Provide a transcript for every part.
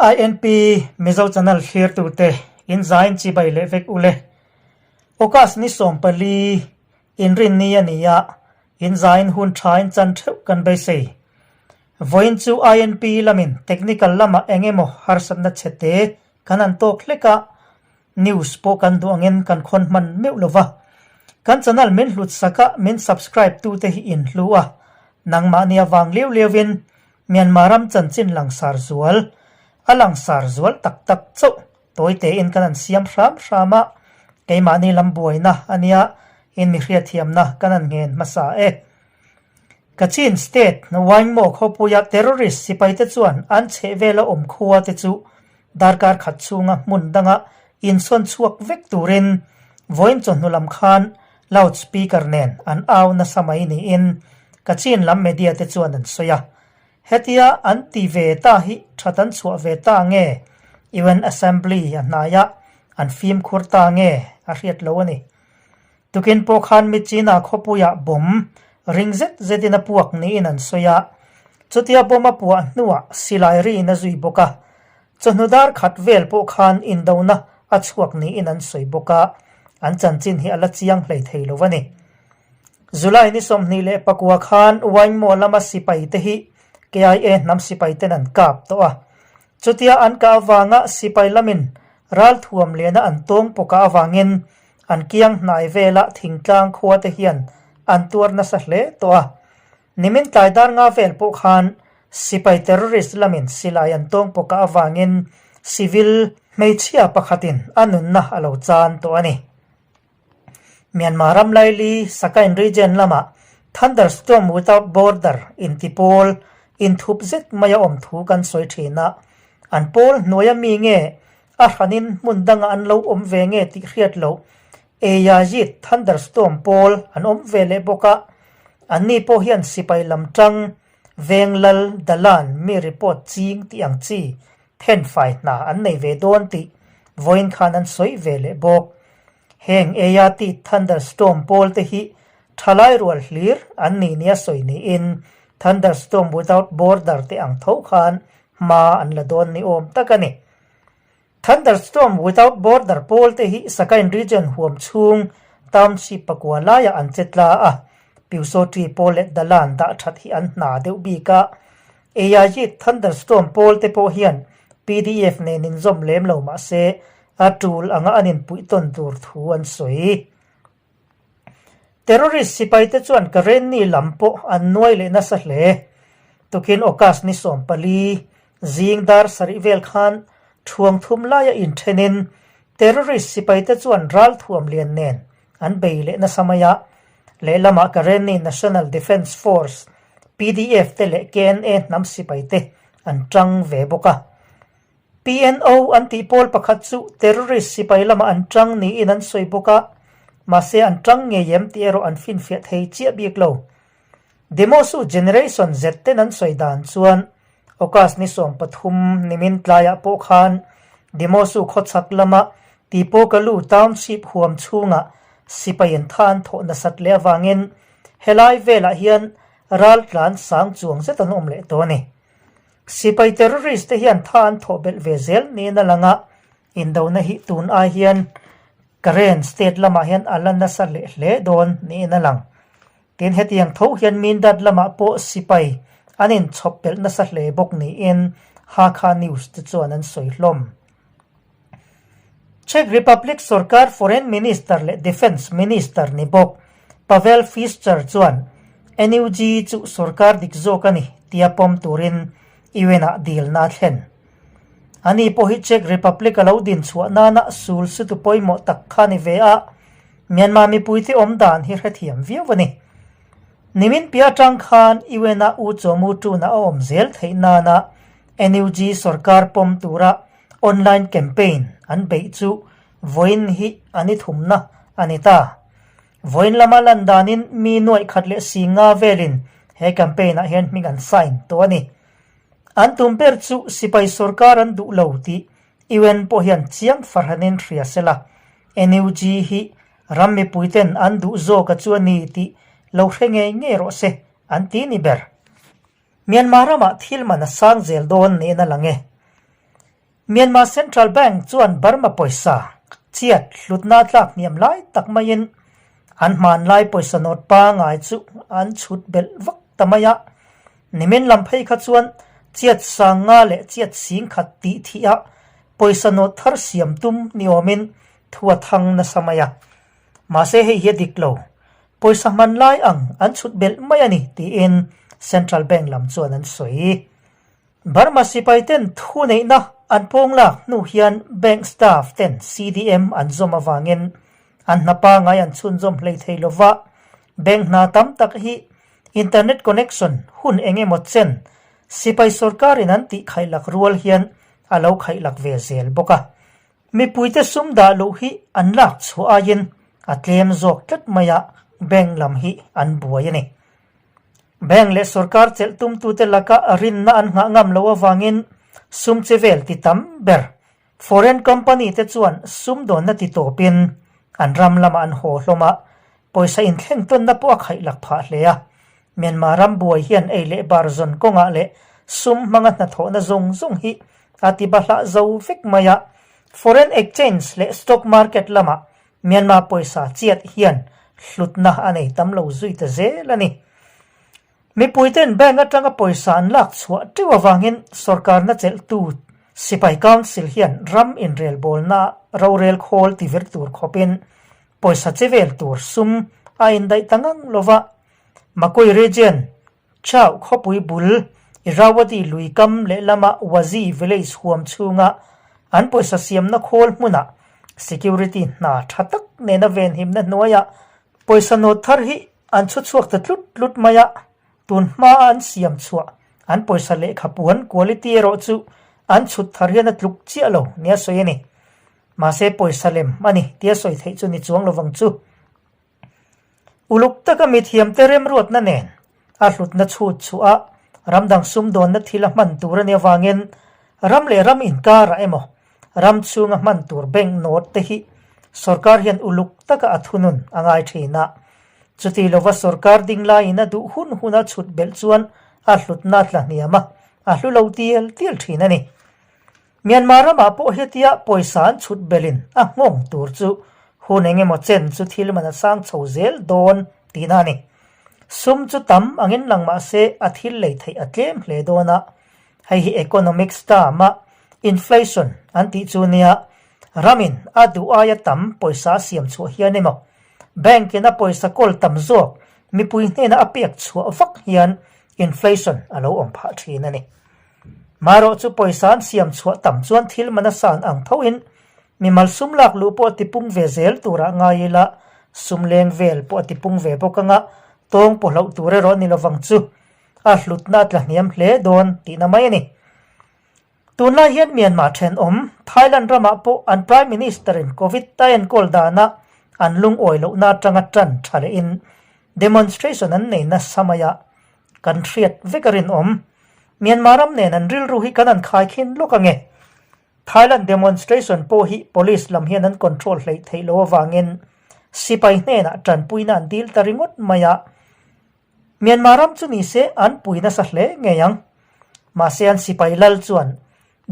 INP Mizo Channel thlirtute in zain chibai leh vek ule. August ni 14 inrinni a ni a, in zain hun tha in chan theuh kan beisei. Vawiin chu INP lamin technical lamah eng emaw harsatna chhete kan han tawk hlek a, news pawh kan duh angin kan khawn hman meuh lo va. Kan channel min hlut sak a, min subscribe tute hi in hlu a, nangmahni avang liau liauin Myanmar ram chanchin langsar zual, a langsar zual tak tak chauh tawi tein kan han siam hram hram a, keimahni lam buaina a nia in mi hriatthiamna kan han nghen hmasa e. Kachin State Waingmaw khawpuia terrorist sipaite chuan an chhehvela awm khua te chu darkar khat chhunga hmun danga insawn chhuak vek turin vawiin chawhnu lam khan loud speaker nen an au nasa mai niin Kachin lam media te chuan an sawi a. Hetia an ti ve ta hi that an chhuah ve ta nge UN Assembly a hnaiah an fimkhur ta nge a hriat lo a ni. Tukin pawh khan Myitkyina khawpuiah bomb ring zet zetin a puak niin an sawi a, chutia bomb a puah hnuah silai riin a zui bawk a, chawhnu dar khat vel pawh khan indona a chhuak niin an sawi bawk a, an chanchin hi a la chiang hlei thei lo a ni. July ni 29 khan Waingmaw lama sipai te hi KIA hnam sipai ten an kap tawh a, chutia an kah avanga sipai lamin ralthuam liana an tawng pawkah avangin An kiang hnai vela thingtlang khua te hian an tuar nasa hle tawh a. Nimin tlai dar nga vel pawh khan sipai terrorist lamin silai an tawng pawkah avangin civil hmeichhia pakhatin a nunna a lo chan tawh a ni. Myanmar ram laili Sakain region lamah Thunderstorm Without Border inti pawl inthup zet mai a awm thu kan sawi thin a. An pawl hnuaia mi nge A hranin hmun dangah an lo awm ve nge tih hriat loh Eyayit thunderstorm pawl an awm ve leh bawk a, anni pawh hian sipai lam tang Venglal Dalan mi report ching tih ang chi thenfai hna an nei ve dawn tih vawiin khan an sawi ve leh bawk. Heng Eyayit thunderstorm pawl te hi thalai rual hlir an ni nia sawi niin Thunderstorm Without Border te ang tho khan hma an la dawn ni awm tak a ni. Thunderstorm Without Border pawl te hi Sagaing Region huam chhung township pakua laiah an che tla a, Pyusawṭi pawl leh Dalan dah that hi an hna deuh bik a. AIG Thunderstorm pawl te pawh hian pdf nen inzawm lem lo mah se a tul anga an inpuih tawn tur thu an sawi. Terrorist sipaite chuan Karenni lam pawh an nuai leh nasa hle. Tukin August ni 14 zing dar sarih vel khan thuang thum laia inthenin terrorist sipaite chuan ralthuam lian nen an bei leh nasa mai a. Lehlamah Karenni National Defence Force, PDF, te leh KNA hnam sipaite an tang ve bawk a. PNO an tih pawl pakhat chu terrorist sipai lamah an tang niin an sawi bawk a, mahse an tang ngei em tih erawh an finfiah thei chiah bik lo. Demosu Generation Z ten an sawi dan chuan August ni 13 nimin tlaiah pawh khan Demosu khawchhak lama Tipokalu Township huam chhungah sipaiin tha an thawh nasat leh avangin helai velah hian raltlan sang chuang zet an awm leh tawh a ni. Sipai terrorist te hian tha an thawh belh ve zel niin a lang a, indona hi tun ai hian Karen state lamah hian a la nasa leh hle dawn niin a lang. Tin, hetiang tho hian Mindat lamah pawh sipai an inchhawp belh nasa hle bawk niin Hakha News te chuan an sawi hlawm. Czech Republic sorkar Foreign Minister leh Defence Minister ni bawk Pavel Fischer chuan NUG chu sorkar dik zawk a ni tia pawm turin UN-ah dilna a thlen. Ani pawh hi Czech Republic a lo din chhuah nana sul sutu pawimawh tak kha a ni ve a, Myanmar mipuite awm dan hi hrethiam viau a ni. Nimin piah atang khan UN-ah U Chaw Mu Tun-a a awm zel theih nana NUG sorkar pawm tura Online campaign an beih chu vawiin hi an i thumna a ni ta. Vawiin lama lan danin mi nuaih khat leh si nga velin he campaign ah hian hming an sign tawh a ni. An tum ber chu sipai sorkar an duh lo tih UN pawh hian chiang farhanin hria sela, NUG hi ram mipuiten an duh zawk a chu a ni tih lo hre ngei ngei rawh se an ti ni ber. Myanmar ramah thil man a sang zel dawn niin a lang e. Myanmar Central Bank chuan Burma pawisa chiat hlutna tlak hniam lai tak maiin an hmanlai pawisa nawt pangai chu an chhut belh vak ta mai a. Nimin lam phei kha chuan chiat sang nga leh chiat sing khat tih thih a pawisa nawt thar siam tum ni awmin thu a thang nasa mai a. Mahse hei hi a dik lo. Pawisa hman lai ang an chhut belh mai a ni tiin Central Bank lam chuan an sawi. Burma sipai ten thu neihna an pawng lak hnu hian bank staff ten CDM an zawm avangin an hna pangai an chhunzawm hlei thei lova, bank hna tam tak hi internet connection hun eng emaw chen sipai sorkarin an tih khaihlak rual hian a lo khaihlak ve zel bawk a. Mipuite sum dah luh hi an lak chhuah aiin a tlem zawk tlat mai a, bank lam hi an buai a ni. Bank leh sorkar chelh tumtute laka rinna an nghah ngam loh avangin sum che vel ti tam ber foreign company te chuan sumdawnna ti tawpin an ram lamah an haw hlawm a, pawisa inthleng tawnna pawh a khaih lak phah hle a. Myanmar ram buai hian ei leh bar zawn kawngah leh sum hmanga hnathawhna zawng zawng hi a ti bahlah zo vek mai a, foreign exchange leh stock market lamah Myanmar pawisa chiat hian hlutna a nei tam lo zui ta zel a ni. Mipuiten bank atanga pawisa an lak chhuah teuh avangin sorkarna chelhtu Sipai Council hian ram inrelbawlna rorel khawl ti vir tur khawpin pawisa che vel tur sum a indaih ta ngang lova. Makoi Region Chau khawpui bul Irrawaddy lui kam lehlama Wazi village huam chhunga an pawisa siamna khawl hmunah security hna tha tak nena venhimna hnuaiah pawisa nawt thar hi an chhu chhuak ta tlut tlut mai a, tun hmaa an siam chhuah an pawisa lehkha puan quality erawh chu an chhut thar hian a tluk chiah lo nia sawi a ni. Mahse pawisa lem a ni tia sawi theih chu ni chuang lovang chu. Uluk taka mithiamte remruatna nen a hlutna chhut chhuah a, ramdang sumdawnna thil a hman tur a nih avangin ram leh ram inkarah emaw ram chhunga hman tur bank note te hi sorkar hian uluk taka a thunun a ngai thin a. Chuti lova sorkar ding laiin a duh hun huna chhut belh chuan a hlutna a tla hniam a, a hlu lo tial tial thin a ni. Myanmar ramah pawh hetia pawisa an chhut belin a nghawng tur chu hun eng emaw chen chu thil man a sang chho zel dawn tihna a ni. Sum chu tam angin lang mah se a thil lei theih a tlem hle dawn a, hei hi economics term-a inflation an tih chu nia, ramin a duh aia tam pawisa a siam chhuah hian emaw bank-in a pawisa kawl tam zawk mipui hnena a pek chhuah vak hian inflation a lo awm phah thin a ni. Marawh chu pawisa an siam chhuah tam chuan thil man a san ang thoin mimal sum lak luh pawh a tipung ve zel turah ngai ila sum leng vel pawh a tipung ve bawk anga tawng pawh hlauh tur erawh a ni lovang chu a hlutna a tla hniam hle dawn tihna mai a ni. Tunlai hian Myanmar thenawm Thailand ramah pawh an Prime Minister in Covid a enkawl dana an lungawi lohna atanga tan tha lehin demonstration an nei nasa mai a, Kan hriat vek a rinawm. Myanmar ram nen an rilru hi kan an khaikhin lawk ange. Thailand demonstration pawh hi police lam hian an control hleih theih loh avangin sipai hnenah tanpuina an dil ta ringawt mai a. Myanmar ram chu nise an pui nasa hle ngei ang. Mahse an sipai lal chuan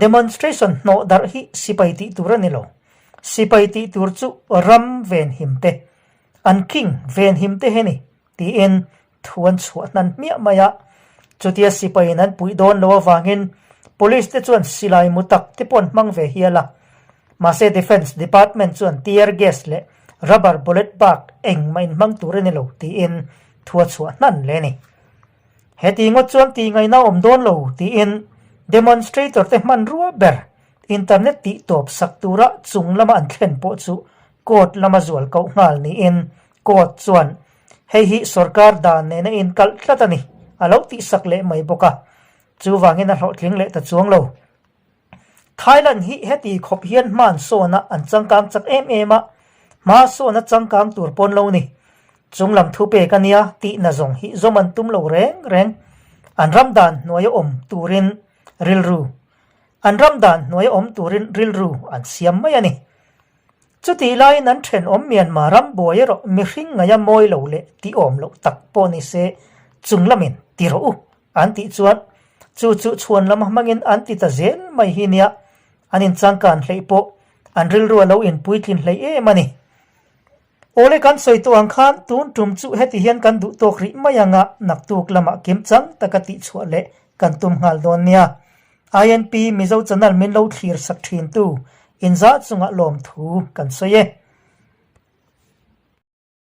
demonstration hnawh darh hi sipai tih tur a ni lo. Sipai tih tur chu ram venhim te, an king venhim te hi a ni tiin Thu an chhuah hnan hmiah mai a, chutia sipaiin an puih dawn lo avangin Police te chuan silai mu tak te pawh an hmang ve hial a. Mahse Defence Department chuan tear gas leh rubber bullet bak engmah in hmang tur a ni lo tiin thu a chhuah hnan leh a ni. Heti ngawt chuan tih ngaihna a awm dawn lo tiin demonstrator te hmanrua ber internet tih tawp sak tura chung lama an thlen pawh chu court lama zual koh nghal niin court chuan Hei hi sorkar dan nena inkalh tlat a ni, a lo tihsak leh mai bawk a. Chuvangin a hlawhtling leh ta chuang lo. Thailand hi heti khawp hian hman sawna an changkang chak em em a, hma sawna changkang tur pawn lo ni. Chunglam thu pek a nia tihna zawng hi zawm an tum lo reng reng. An ram dan hnuaia awm turin rilru An ram dan hnuaia awm turin rilru an siam mai a ni. Chutih laiin an thenawm Myanmar ram buai erawh mihring ngaia mawi lo leh ti awm loh tak pawh ni se chung lamin ti rawh u an tih chuan chu chu chhuan lam hmangin an ti ta zel mai hi nia. An inchangkan hleih pawh an rilru a lo inpuitlin hleih em a ni. Awle kan sawi tawh ang khan tun tum chu heti hian kan duh tawk rih mai anga naktuk lamah kimchang taka tihchhuah leh kan tum nghal dawn nia. INP Mizo channel min lo thlir sak thin tu inzah chungah lawmthu kan sawi e.